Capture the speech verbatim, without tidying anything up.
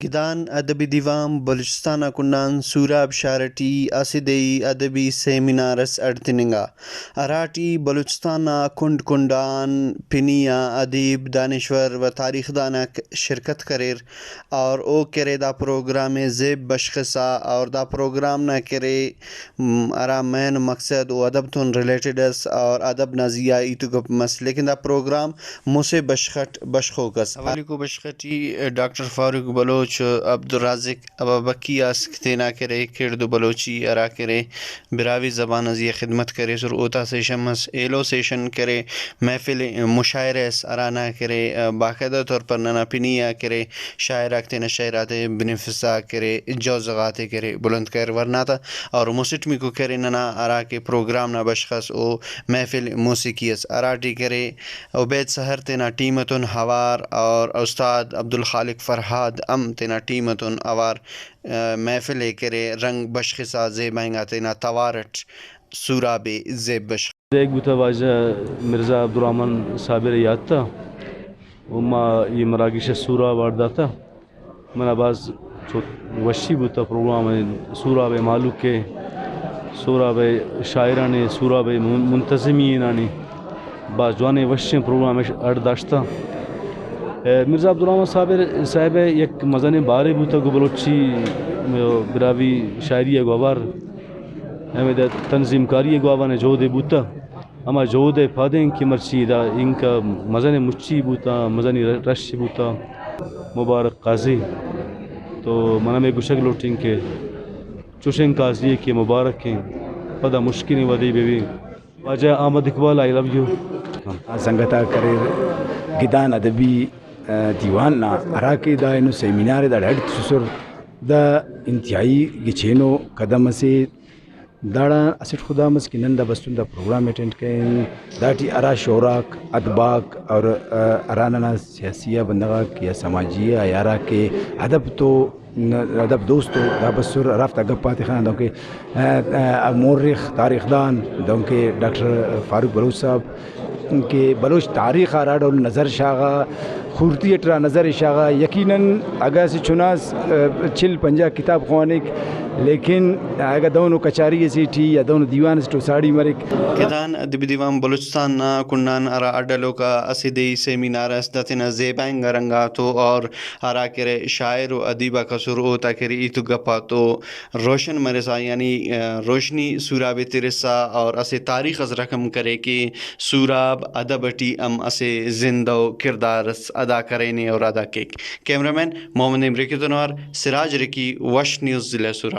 گدان ادبی دیوان بلوچستان نا کنڈآن سوراب شار ٹی اسہ دے ئی ادبی سیمینار اس اڈتننگا، ہراٹی بلوچستان نا کنڈ کنڈ آن پنی آ ادیب، دانشور و تاریخدان آک شرکت کریر اور اوک کرے دا پروگرام ءِ زیب بشخسا اور دا پروگرام نا کرے م، ہرا مین مقصد او ادب تون ریلیٹڈ ئس اور ادب نا زیہا ہیت و گپ مس، لیکن دا پروگرام مسہ بشخ اٹ بشخوک ئس۔ اولیکو بشخ ٹی ڈاکٹر فاروق بلوچ، عبدالرازق ابابکی آ اسک تینا کرے کڑد و بلوچی ہرا کرے براہوئی زبان نا زیہا خدمت کریسر، اوتا سیشن مس۔ ایلو سیشن کرے محفل مشاعرہ ئس، ہرانا کرے باقاعدہ طور پر ننا پنی آ کرے شاعر آک تینا شعر آتے بنفسا کرے، جوزہ غاتے کرے بلند کریر ورناتا، اور مسٹمیکو کرے ننا ہراکہ پروگرام نا بشخ ئس او محفل موسیقی ئس، ہراٹی کرے عبید سحر تینا ٹیم اتون اوار اور استاد عبدالخالق فرہاد ہم تینا ٹیم اتون اوار، آ، محفل ءِ کرے رنگ بشخسا زیبا انگا تینا توار اٹ سوراب ءِ زیب بشخ۔ دیک بوتہ واجہ مرزا عبدالرحمن صابر یاد تا، و ما یہ مراگش سوراب آڑ داتا۔ منا بھاز چوت وشی بوتا پروگرام ءِ سوراب ءِ مالوک ءِ، سوراب ءِ شاعران ءِ، سوراب ءِ من-، منتظمین آن ءِ۔ بھاز جوان ءِ وشیں پروگرام اش اڈ داشتہ۔ اے، مرزا عبدالرحمن صابر صاحب ءِ یک مزنیں بارے بوتا گو بلوچی، اے، براہوئی شاعری ءِ گو اوار ہمے دا تنظیم کاری ءِ گو آوان ءِ جہد ءِ بوتا۔ ہما جہد ءِ پادین کہ مرچی دا انکا مزنیں مچی بوتا، مزنی رش بوتا۔ مبارک قاضی تو من ہمے گوشگ لوٹین کہ چوشیں قاضی ءِ کہ مبارک ایں، پدا مشکلیں ودی بہ بی۔ واجہ احمد اقبال، آئی لو یو۔ سنگت آک اریر گدان ادبی، آ، دیوان نا ہراکہ دا اینو سیمینار ءِ داڑے اڈ تسسر، دا انتہائی گچینو قدم اسے۔ داڑان اسٹ خدا مس کہ نن دا بسن دا پروگرام اٹینڈ کرین، داٹی ہرا شعراک، ادباک اور، آ، ہرا ننا سیاسی آ بندغ آک یا سماجی آ یا ہرا کہ ادب تو ادب دوست تو دا بسر ہرافتا گپ آتے خنا دنکہ، آ، آ، مورخ تاریخ دان دنکہ ڈاکٹر فاروق بلوچ صاحب کہ بلوچ تاریخ آ ہرا ڈول نظر شاغا، خوڑتی اٹ ہرا نظر ئے شاغا، یقیناً اگہ اسہ چناس، آ، چل پنجاہ کتاب خوانک، لیکن اگہ دہنو کچاری ئسے ٹی یا دہنو دیوان ئسے ٹی او ساڑی مریک۔ گدان ادبی دیوان بلوچستان نا کنڈآن ہرا اڈ ہلوکا اسہ دے ئی سیمینار ئس، دا تینا زیبا انگا رنگ آتو اور ہرا کہ ارے شاعر و ادیب آک ئسر، اوتا کہ ارے ہیت و گپ آتو روشن مرسا، یعنی، آ، روشنی سوراب ئے ترسا اور اسہ تاریخ ئس رقم کرے کہ سوراب ادب ٹی ہم اسہ زندو کردار ئس ادا کرینے اور ادا کیک۔ کیمرہ مین محمد نعیم رکی تون اوار سراج رکی، وش نیوز، ضلع سوراب۔